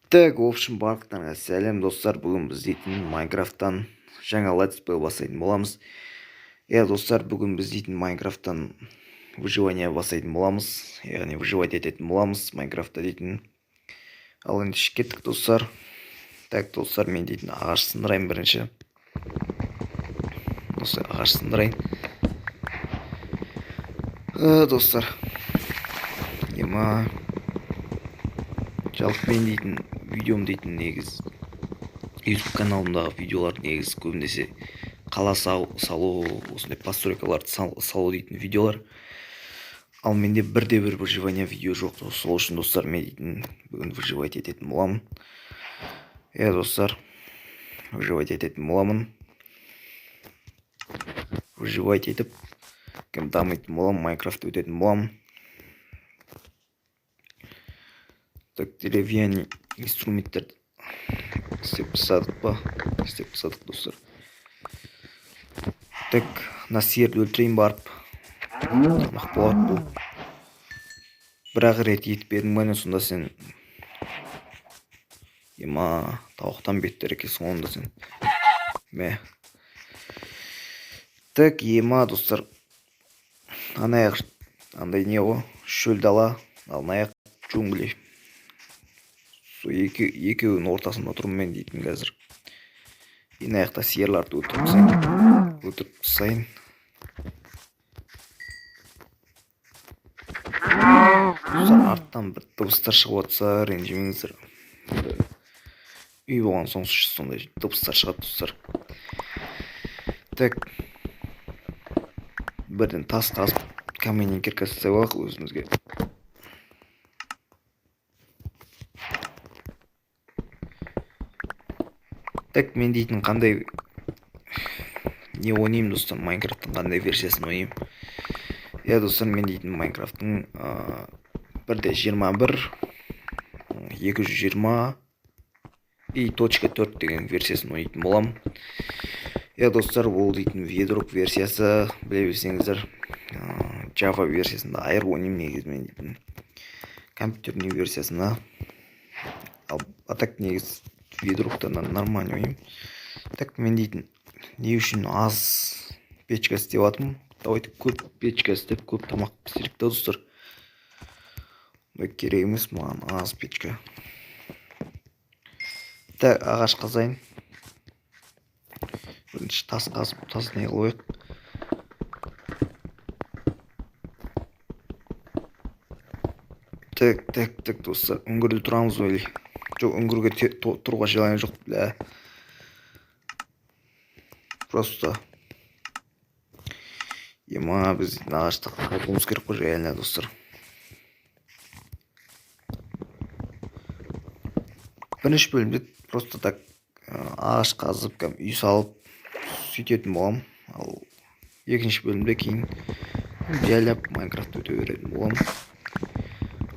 Так, в общем, барлықтарыңа сәлем, достар. Бүгін біз дейтін Майнкрафттан жаңа летсплей бастайтын боламыз. Иә, достар, бүгін біз дейтін Майнкрафттан выживание бастайтын боламыз. Яғни выживать ететін боламыз Майнкрафтта дейтін. Ал енді кеттік, достар. Так, достар, мен дейтін ағаш сындырайын бірінші. Осы ағаш сындырайын. Достар. Ема. Жалпы мен дейтін видеом дейтін негіз YouTube каналымдағы видеолар негіз көбінесе қала салу, осындай постройкаларды салу дейтін видеолар. Ал менде бірде бір выживание видео жоқ. Сол үшін, достар, мен дейтін бүгін выживать ететін боламын. Иә, достар, выживать ететін боламын. Выживать етіп, кім дамитын боламын, Майнкрафт өтетін боламын. Так, деревянный инструменттер істеп тастадық па? Істеп тастадық, достар. Так, мына сиырды өлтірейін барып. Тамақ болады бұл. Бір-ақ рет ет бердің ба не сонда сен? Ема, тауықтан беттер екенсің онда сен. Мә. Так, ема, достар. Ана аяқ андай не ғой, шөл дала, ал мына аяқ джунгли. Сол екеуінің ортасында тұрмын мен дейтін қазір. И мына жақта сиырларды өлтіріп тастайын. Өлтіріп тастайын. Достар, арттан бір дыбыстар шығып жатса, ренжімеңіздер. Үй болған соң сондай дыбыстар шығады, достар. Так. Бірден тас қазып, каменный кирка жасап алайық өзімізге. Так, мен дейтін қандай не ойнаймын, достар, Майнкрафттың қандай версиясын ойнаймын? Иә, достар, мен дейтін Майнкрафттың бірде 21, 220 и точка 4 деген версиясын ойнайтын боламын. Иә, достар, ол дейтін Bedrock версиясы, біле берсеңіздер, Java версиясында айырып ойнаймын негізі мен дейтін компьютерный версиясында. Ал а так негізі Bedrock'та нормально ойнаймын. Так, мен дейтін не үшін аз печка істеп жатырмын? Давайте көп печка істеп, көп тамақ пісірейік та, достар. Ондай керек емес маған аз печка. Так, ағаш қазайын. Бірінші тас қазып, тас не қылып алайық. Так, так, так, достар, үңгірде тұрамыз ба или? Жоқ, үңгірге тұруға желание жоқ, бля. Просто. Ема, біз ағашты қазуымыз керек қой, реально, достар. Бірінші бөлімде просто так ағаш қазып, кәдімгі үй салып сөйтетін боламын. Ал екінші бөлімде кейін жайлап Майнкрафт өте беретін боламын.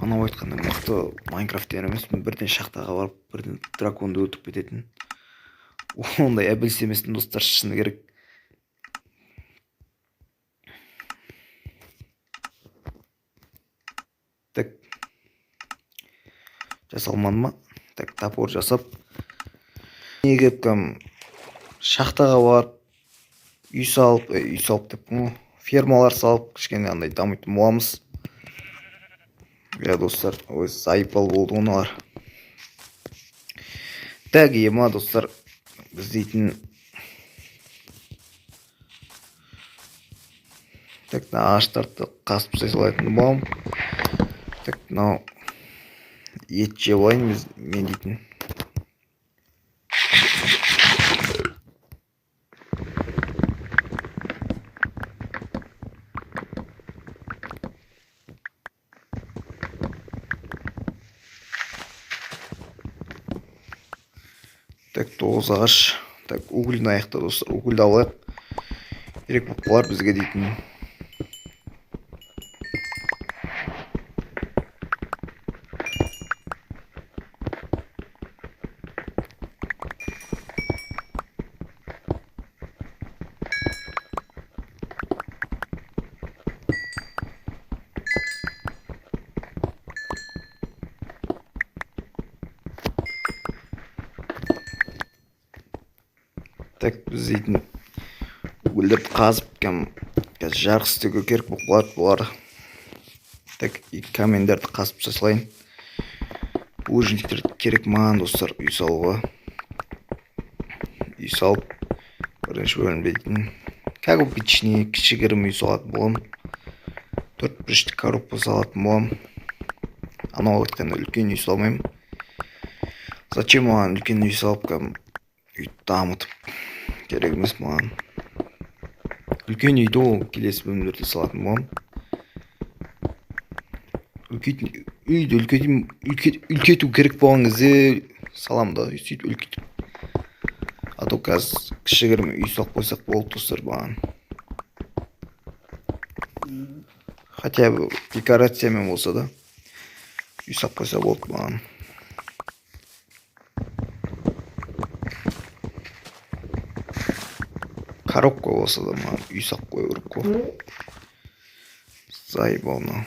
Анау айтқандай мықты Майнкрафтер емеспін, бірден шахтаға барып, бірден драконды өлтіріп кететін. Ондай әбіліс емеспін, достар, шыны керек. Так, жасалмады ма? Так, топор жасап. Неге кәдімгі шахтаға барып, үй салып, үй салып деппін ғой, фермалар салып, кішкене андай дамитын боламыз. Иә, достар, ой, заебал болды ғой мыналар. Так, ема, достар, біз дейтін так, мына ағаштарды қазып тастай салатын боламын. Так, мынау ет жеп алайын мен дейтін. Так, 9 ағаш. Так, угольді аяқта, достар, угольді алайық. Керек болып қалар бізге дейтін. Так, біз дейтін угольдерді қазып, қазір жарық істеуге керек болып қалады бұлар. Так, и камендерді қазып тастайын. Булыжниктер керек маған, достар, үй салуға. Үй салып, бірінші бөлімде дейтін, как обычный, кішігірім үй салатын боламын. Төрт бұрышты коробка салатын боламын. Анау айтқанда үлкен үй салмаймын. Зачем маған үлкен үй салып, кәдімгі үйді дамытып, керек емес маған. Үлкен үйді ол келесі бөлімдерде салатын боламын. Үлкейтін үйді үлкейту керек болған кезде саламын да, сөйтіп үлкейтіп. А то қазір кішігірім үй салып қойсақ болды, достар, маған. Хотя бы декорациямен болса да үй салып қойса болды маған. Коробка болса да маған үй салып қою керек қой. Заебал мынау.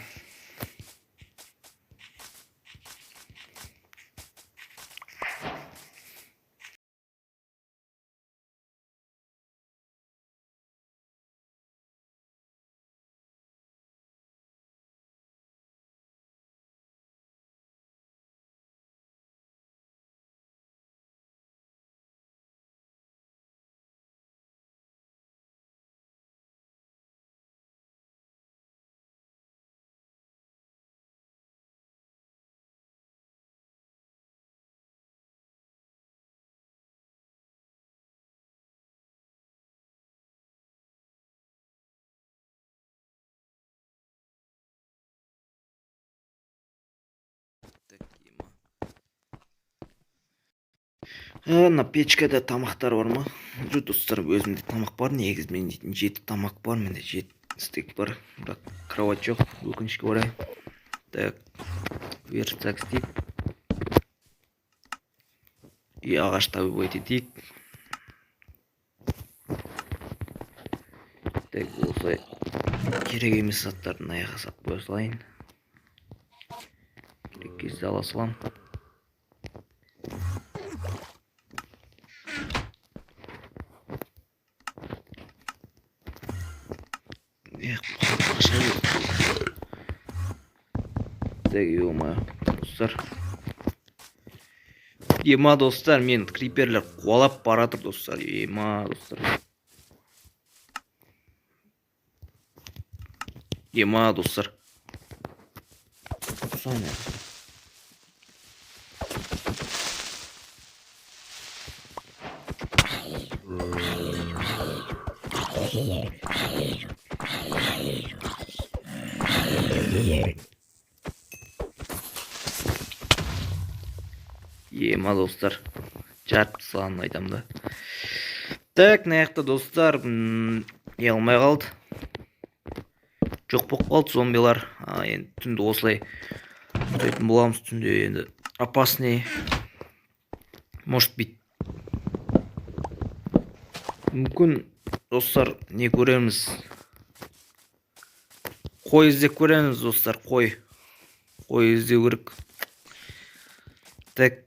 Мына печкада тамақтар бар ма? Жоқ, достар, өзімде тамақ бар. Негізі мен дейтін 7 тамақ бар, менде 7 стейк бар. Бірақ кровать жоқ, өкінішке орай. Так, верстак істейік. И ағаш добывать етейік. Так, осылай керек емес заттарды аяққа салып қоя салайын. Керек кезде ала саламын. Так, ё-моё, достар. Ема, достар, мен криперлер қуалап баратыр, достар. Ема, достар. Ема, достар. Соня. Ема, достар. Жарып тастағанын айтамын да. Так, мына жақта, достар, не алмай қалды. Жоқ болып қалды зомбилар. Енді түнде осылай ұстайтын боламыз. Түнде енді опасный. Может быть. Мүмкін, достар, не көреміз? Қой іздеп көреміз, достар, қой. Қой іздеу керек. Так.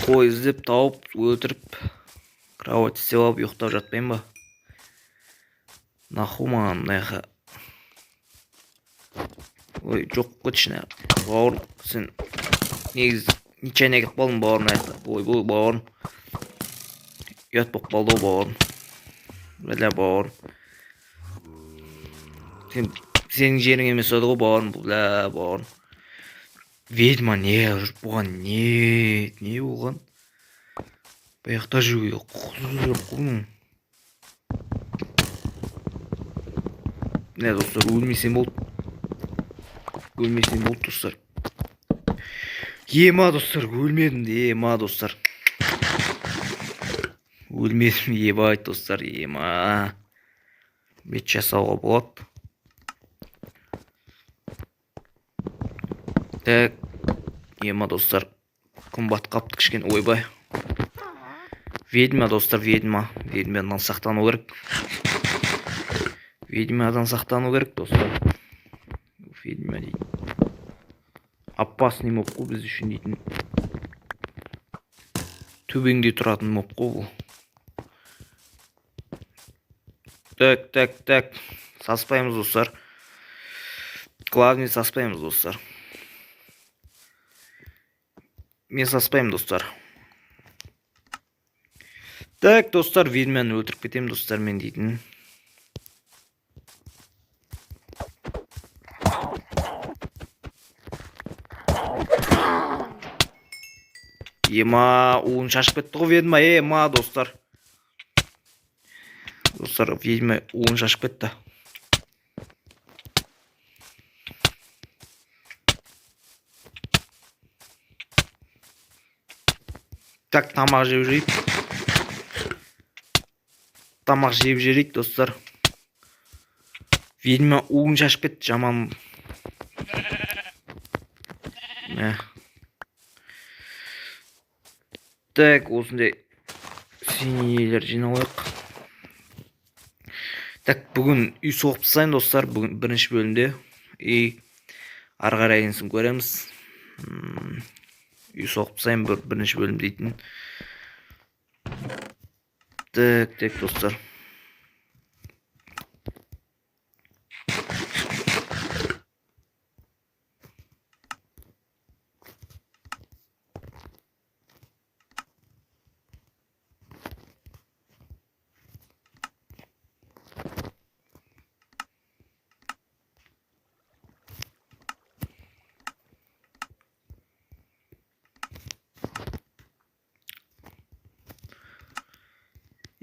Қой іздеп тауып, өлтіріп, кровать істеп алып ұйықтап жатпаймын ба? Нахуй маған мына жаққа. Ой, жоқ кетші мына жаққа. Бауырым, сен негізі нечаянно келіп қалдың, бауырым, мына жақта. Ойбой, бауырым. Ұят болып қалды ғой, бауырым. Бля, бауырым. Сенің жерің емес еді ғой, бауырым, бля, бауырым. Ведьма не, бұған не болған? Бұяқта жүруге құқығы жоқ қой бұның. Не, достар, өлмесем болды. Өлмесем болды, достар. Ема, достар, өлмедім де, ема, достар. Өлмедім, ебать, достар, ема. Меч жасауға болады. Так, ема, достар, күн батып қапты кішкене, ойбай. Ведьма, достар, ведьма. Ведьмадан сақтану керек. Ведьмадан сақтану керек, достар. Ведьма дейді. Опасный моб қой біз үшін дейтін. Төбеңде тұратын моб қой бұл. Так, так, так. Саспаймыз, достар. Главный, саспаймыз, достар. Мен саспаймын, достар. Так, достар, ведьманы өлтіріп кетемін, достар, мен дейтін. Ема, уын шашып кетті ғой ведьма, ема, достар. Достар, ведьма уын шашып кетті. Так, тамақ жеп жейік. Тамақ жеп жіберейік, достар. Ведьма уын шашып кетті, жаман. Мә. Так, осындай синелер жинап алайық. Так, бүгін үй соғып тастайын, достар, бүгін бірінші бөлімде. И ары қарай енсін көреміз. Үй соғып тастайын бірінші бөлім дейтін. Так, так, достар.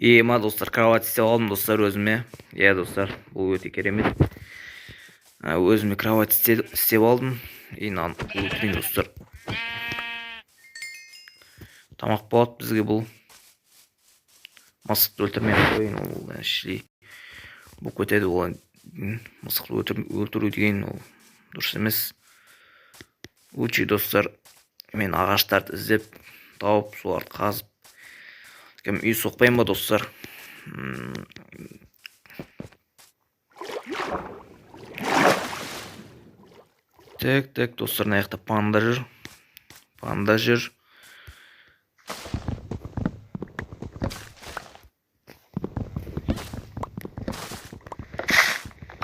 Ема, достар, кровать істеп алдым, достар, өзіме. Иә, достар, бұл өте керемет. Өзіме кровать істеп алдым. И мынаны өлтірейін, достар. Тамақ болады бізге бұл. Мысықты өлтірмей ақ қояйын, ол шли болып кетеді ол. Мысықты өлтіру деген ол дұрыс емес. Лучше, достар, мен ағаштарды іздеп тауып, соларды қазып кім үй соқпаймын ба, достар? Так, так, достар, мына жақта панда жүр. Панда жүр.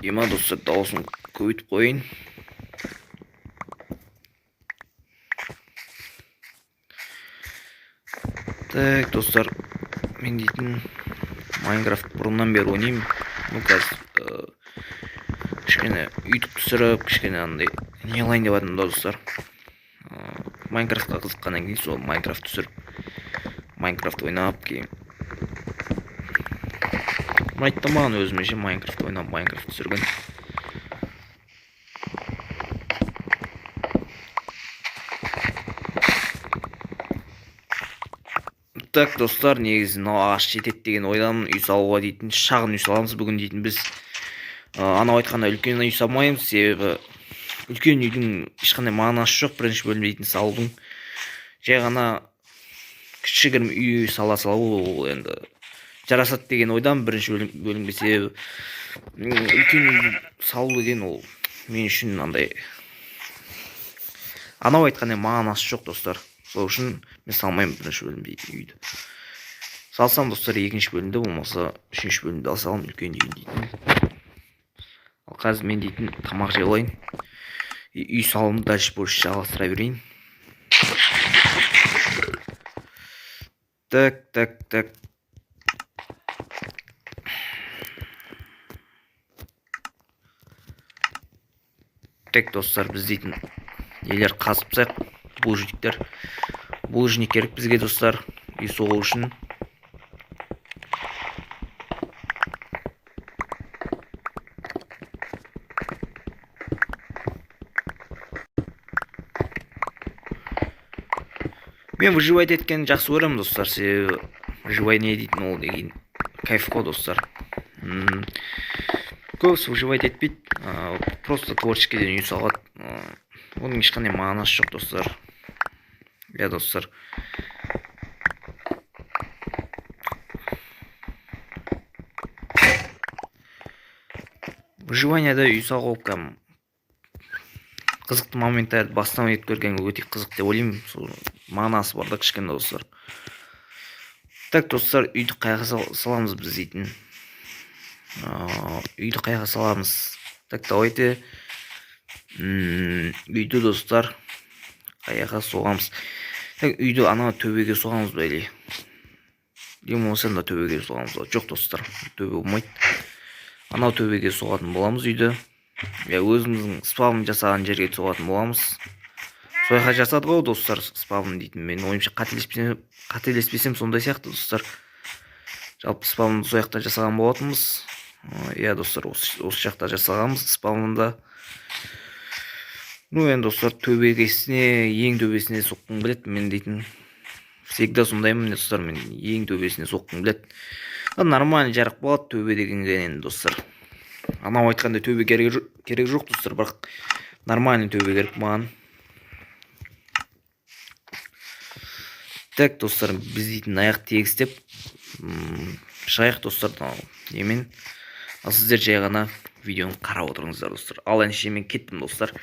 Ема, достар, дауысын көбейтіп қояйын. Так, достар, мен дейтін Майнкрафт бұрыннан бері ойнаймын. Ну, қазір кішкене үйтіп түсіріп, кішкене андай не қылайын деп жатырмын да, достар. Майнкрафтқа қызыққаннан кейін сол Майнкрафт түсіріп, Майнкрафт ойнап кейін ұнайды да маған өзіме ше Майнкрафт ойнап, Майнкрафт түсірген. Так, достар, негізі мынау ағаш жетеді деген ойдамын үй салуға дейтін. Шағын үй саламыз бүгін дейтін біз. Анау айтқандай үлкен үй салмаймыз, себебі үлкен үйдің ешқандай мағынасы жоқ бірінші бөлім дейтін салудың. Жай ғана кішігірім үй сала салу ол енді жарасады деген ойдамын бірінші бөлімге, себебі үлкен үй салу деген ол мен үшін андай анау айтқандай мағынасы жоқ, достар. Сол үшін мен салмаймын бірінші бөлім дейтін үйді. Салсам, достар, екінші бөлімде, болмаса үшінші бөлімде саламын үлкен үй дейтін. Ал қазір мен дейтін тамақ жеп алайын. Үй салымды дальше больше жалғастыра берейін. Так, так, так. Так, достар, біз дейтін нелер қазып тастайық, булыжниктер. Булыжник керек бізге, достар, үй соғу үшін. Мен выживать еткенді жақсы көремін, достар, себебі выживание дейтін ол деген кайф қой, достар. Көбісі выживать етпейді, просто творческийден үй салады. Оның ешқандай мағынасы жоқ, достар. Иә, достар. Выживанияда үй салу кәдімгі қызықты моменттерді бастан өткерген өте қызық деп ойлаймын. Сол мағынасы бар да кішкене, достар. Так, достар, үйді қай жаққа саламыз біз дейтін? Үйді қаяққа саламыз? Так, давайте үйді, достар, қаяққа соғамыз? Так, үйді ана төбеге соғамыз ба, или болмаса мына төбеге соғамыз ба? Жоқ, достар, төбе болмайды. Анау төбеге соғатын боламыз үйді. Иә, өзіміздің спавн жасаған жерге соғатын боламыз. Сол жаққа жасадық ғой, достар, спавн дейтін. Менің ойымша, қателеспесем, сондай сияқты, достар. Жалпы спавнды сол жақта жасаған болатынбыз. Иә, достар, осы жақта жасағанбыз спавнды. Ну енді, достар, төбегесіне, ең төбесіне соққым келеді мен дейтін. Всегда сондаймын, достар, мен ең төбесіне соққым келеді. Нормальный жарық болады төбе дегенге енді, достар. Анау айтқандай төбе керек жоқ, достар, бірақ нормальный төбе керек маған. Так, достар, біз дейтін аяқ тегістеп шығайық, достар, мынау немен. Ал сіздер жай ғана видеоны қарап отырыңыздар, достар. Ал ендеше мен кеттім, достар.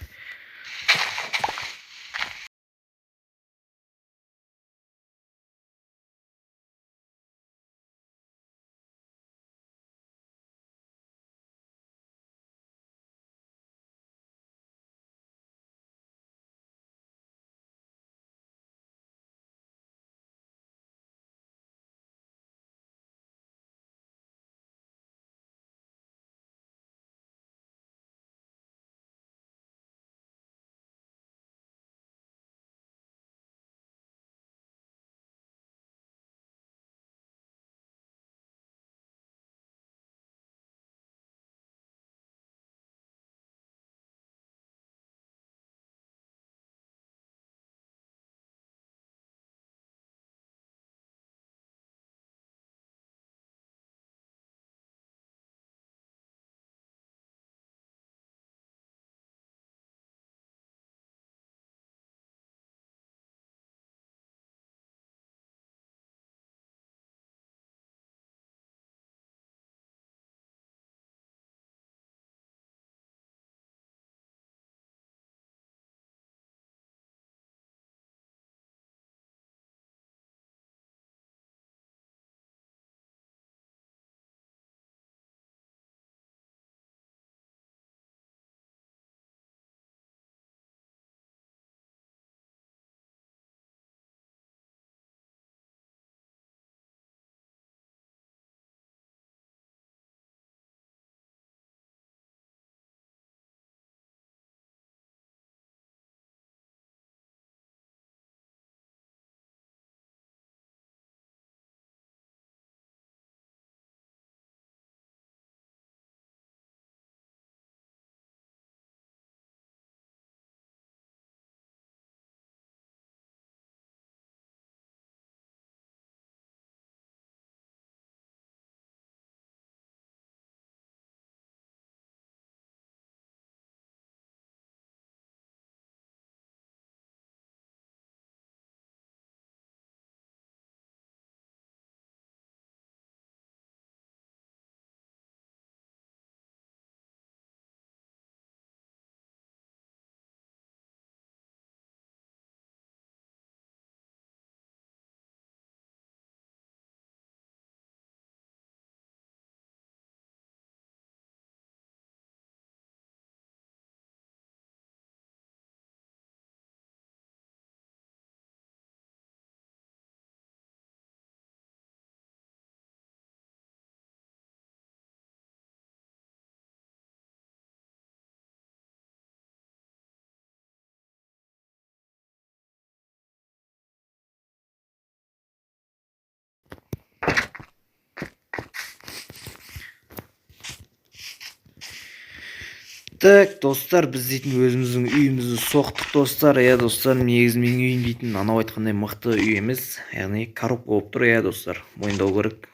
Так, достар, біз дейтін өзіміздің үйімізді соқтық, достар. Иә, достар, негізі менің үйім дейтін анау айтқандай мықты үй емес, яғни коробка болып тұр, иә, достар, мойындау керек.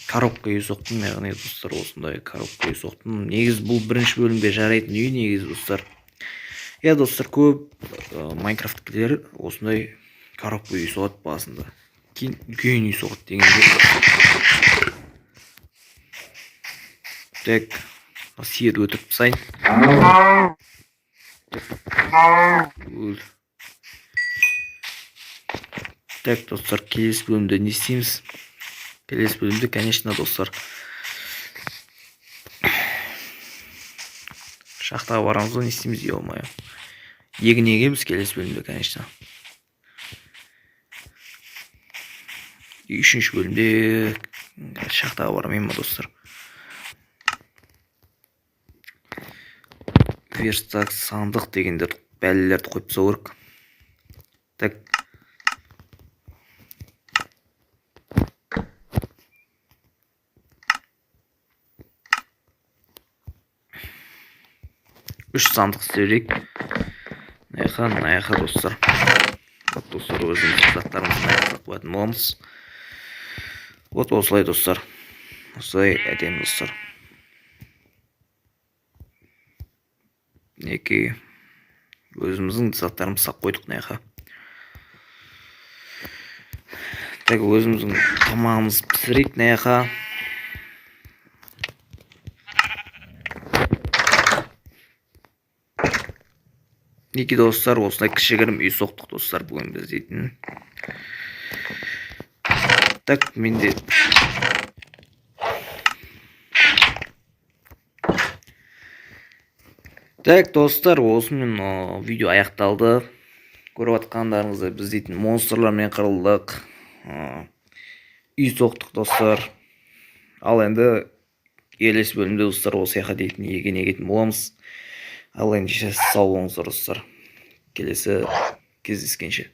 Коробка үй соқтым, яғни, достар, осындай коробка үй соқтым. Негізі бұл бірінші бөлімге жарайтын үй, негізі, достар. Иә, достар, көп Майнкрафттікілер осындай коробка үй соғады басында. Кейін үлкен үй соғады дегенде. Так, сиырды өлтіріп тастайын. Өл. Так, достар, келесі бөлімде не істейміз? Келесі бөлімде, конечно, достар, Шахтаға барамыз ғой, не істейміз, ё-моё. Егін егеміз келесі бөлімде, конечно. Үшінші бөлімде шахтаға бармаймын ба, достар? Верстак, сандық дегендер, бәлелерді қойып тастау керек. Так. Үш сандық істейік. Мына жаққа, мына жаққа, достар. Вот, достар, өзіміздің заттарымызды мына жаққа қоятын боламыз. Вот осылай, достар. Осылай әдемі, достар. Мінекей, өзіміздің заттарымызды салып қойдық мына жаққа. Так, өзіміздің тамағымызды пісірейік мына жаққа. Мінекей, достар, осындай кішігірім үй соқтық, достар, бүгін біз дейтін. Так, менде. Так, достар, осымен видео аяқталды. Көріп жатқандарыңыздай, біз дейтін монстрлармен қырылдық. Үй соқтық, достар. Ал енді келесі бөлімде, достар, осы жаққа дейтін егін егетін боламыз. Ал ендеше, сау болыңыздар, достар. Келесі кездескенше.